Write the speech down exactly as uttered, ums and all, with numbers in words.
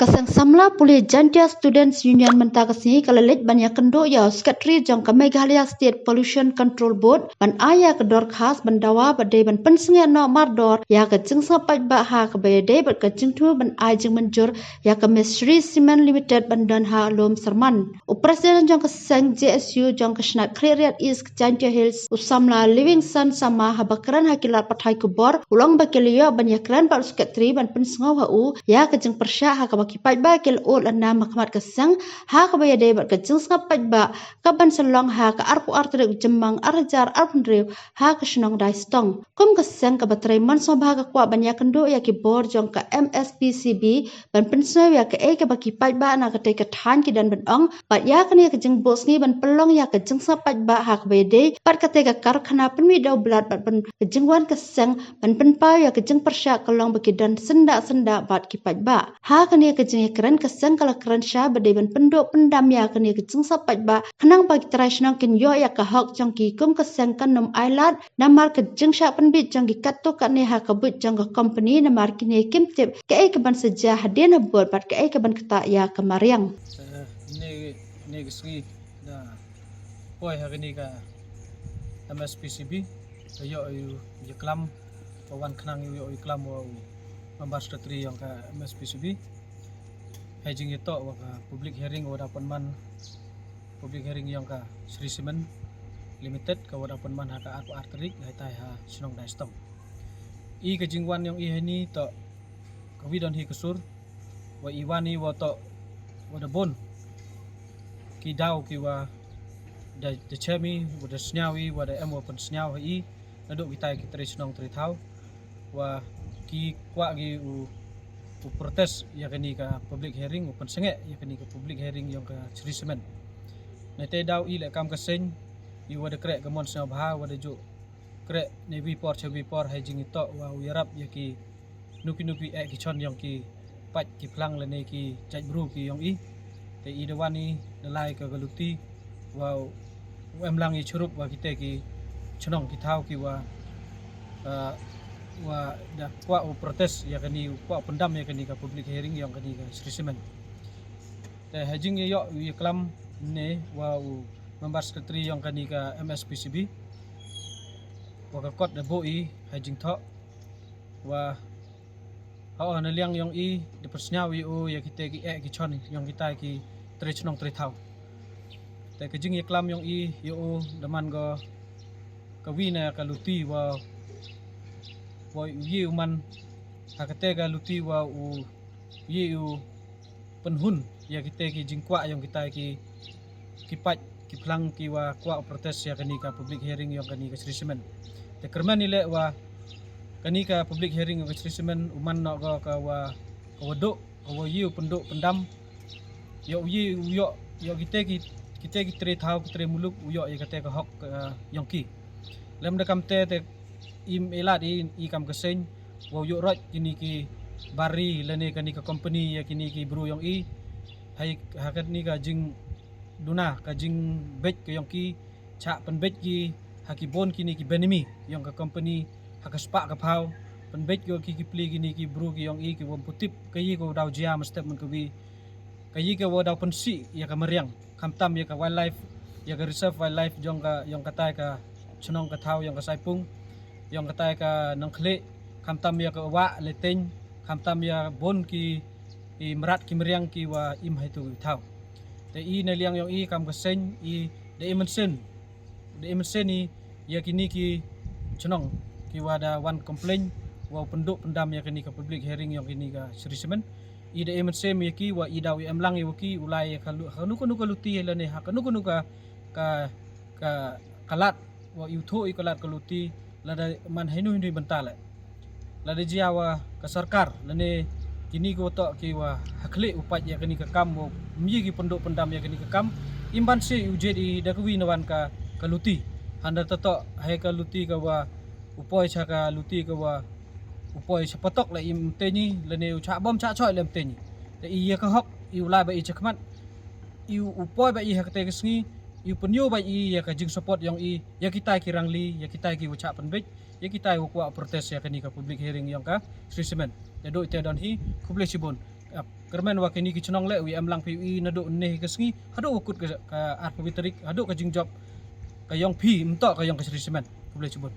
Ka seng samla pule Jaintia Students Union mynta ka sngi ka la leit ban ïakynduh ïa u Secretary jong ka Meghalaya State Pollution Control Board ban ai ïa ka dorkhas ban dawa ba dei ban pynsngew noh mardor ïa ka jingsngap paidbah ha kaba ïadei bad ka jingthmu ban ai jingmynjur ïa ka Mistry Cement Limited ban don ha Lum Syrman. U President jong ka seng J S U jong ka shnat Khliehriat East Jaintia Hills, u samla Livingstone Sama, haba kren ha ki lad pathai khubor, u la ong ba ki la ïoh ban ïakren bad u Secretary ban pynsngew ha u ïa ka jingpyrshah ha kaba ki paidbah ki la ud lana ha khmat ka seng ha kaba ïadei bad ka jingsngap paidbah kaban sa long ha ka arphew ar tarik Jymmang ar hajar arphew hynriew ha ka shnong Daistong. Kum ka seng kaba trei mon sngewbha ka kwah ban ïakynduh ïa ki bor jong ka M S P C B ban pynsngew ïa kaei kaba ki paidbah na katei ka thaiñ ki don ban ong bad ïa kane ka jingbuh sngi ban pynlong ïa ka jingsngap paidbah ha kaba ïadei bad katei ka karkhana pynmih da u blat bad ban ka jingwan ka seng ban pynpaw ïa ka jingpyrshah ka long ba ki don syndah syndah bad ki paidbah. Ha kane ka jingïakren ka seng ka la kren shai ba dei ban pynduh pyndam ïa kane ka jingsngap paidbah khnang ba ki trai shnong kin ïoh ïa ka hok jong ki kum ka seng kan ym ailad namar ka jingshah pynbit jong ki katto katne ha ka buit jong ka company namar kine kim tip kaei kaban sa jia hadien habud bad kaei kaban ktah ïa ka mariang. Eh, ne ne ka sngi da poi ha kane ka M S P C B ka ïoh ïa u ïaklam ka wan khnang ïoh ïa u ïaklam wa u member secretary jong ka M S P C B. Hai jingïatoh wa ka public hearing wa da pynman public hearing jong ka Shree Cement Limited ka wa da pynman ha ka arphew ar tarik ha tai ha shnong Daistong. I ka jingwan jong i hani to ka wi don hi ka sur wa i wan i wa to wa da bun ki daw ki wa da da chem i wa da sñiaw i wa da em wa pynsñiaw ha i naduh kitai ki trei shnong trei thaw wa ki kwah ki u u protest ïa kani ka public hearing u pynsngewbha ïa kani ka public hearing jong ka Shree Cement. Nate daw i leh kam ka seng i wa da kreh ka mon sñiawbha wa da ju kreh ne wi por cha wi por hai jingïatoh wa u ïarap ïa ki nuki nuki eh ki chon jong ki pait ki phlang lane ki jait bru ki jong i. Te i da wan i da lai ka ka luti wa u em lang i churup wa kite ki chnong ki thaw ki wa ah, wa da kwah u protest ïa kani u kwah pyndam ïa kani ka public hearing jong kani ka Shree Cement. Te ha jingïoh u ïaklam ne wa u member secretary jong kani ka M S P C B wa ka kot da buh i ha jingthoh wa ha na liang jong i da pynsñiaw ïa u ïa kite ki eh ki chon jong kitai ki trei chnong trei thaw. Te ka jingïaklam jong i ïa u da man ka ka wi na ka luti wa wa u ïa u man ha kate ka luti wa u ïa u pynhun ïa kite ki jingkwah jong kitai ki ki pait ki phlang ki wa kwah protest ïa kani ka public hearing jong kani ka Shree Cement. Te kyrmen i leh wa kani ka public hearing jong ka Shree Cement u man noh ka ka wa ka wa duh ka wa ïa u pynduh pyndam ïa u ïa u ïoh ïa kite ki kite ki trei thaw ki trei muluk u ïoh ïa kate ka hok jong ki. Lem da kam te te im i lad i i kam ka seng wa u ïoh rot kini ki bari lane kani ka company ïa kini ki bru jong i hai ha kani ka jingduna ka jingbeit ka jong ki chah pynbeit ki ha ki bun kini ki benami jong ka company ha ka spah ka phaw pynbeit ki ki ki pli kini ki bru ki jong i ki wam putip ka i ko daw jia ma step man ka wi ka i ka wa daw pynsih ïa ka mariang khamtam ïa ka wildlife ïa ka reserve wildlife jong ka jong katai ka chnong ka thaw jong ka Saipung jong katai ka Nongkhlieh khamtam ïa ka wah Leteng khamtam ïa bun ki i mrad ki mriang ki wa im haitu thaw. Te i na liang jong i kam ka seng i da i mynsiem da i mynsiem i ïa kini ki chnong ki wa da wan complain wa pynduh pyndam ïa kini ka public hearing jong kini ka Shree Cement. I da i mynsiem ïa ki wa i daw i em lang ïa wa ki u lai ïa ka lu- ha kanu kanu ka luti lane ha kanu kanu ka ka ka ka lad wa i u thuh i ka lad ka luti lada man hainu hainu bynta leh. Lada jia wa ka sorkar lane kini ki wa toh ki wa ha khlieh u pait ïa kani ka kam wa mih ki pynduh pyndam ïa kani ka kam im ban si u jied i da ka wi na wan ka ka luti. Hynda ta toh hai ka luti ka wa u poi cha ka luti ka wa u poi cha patok la im teni lane u cha bom cha choi la im teni. Da i ïa ka hok i u lai ba i cha khmat i u poi ba i ha kate ka sngi i u pynïoh ba i ïa ka jing support jong i ïa kitai ki rangli ïa kitai ki wa cha pynbeit ïa kitai wa kwah protest ïa kani ka public hearing jong ka Shree Cement. Ïa doi te don hi khublei chibun. Kyrmen wa kini ki chnong le wi em lang phi wi naduh ne ka sngi haduh wa kut ka arphew tarik haduh ka jingjop ka yong phi mynta ka yong ka Shree Cement. Khublei chibun.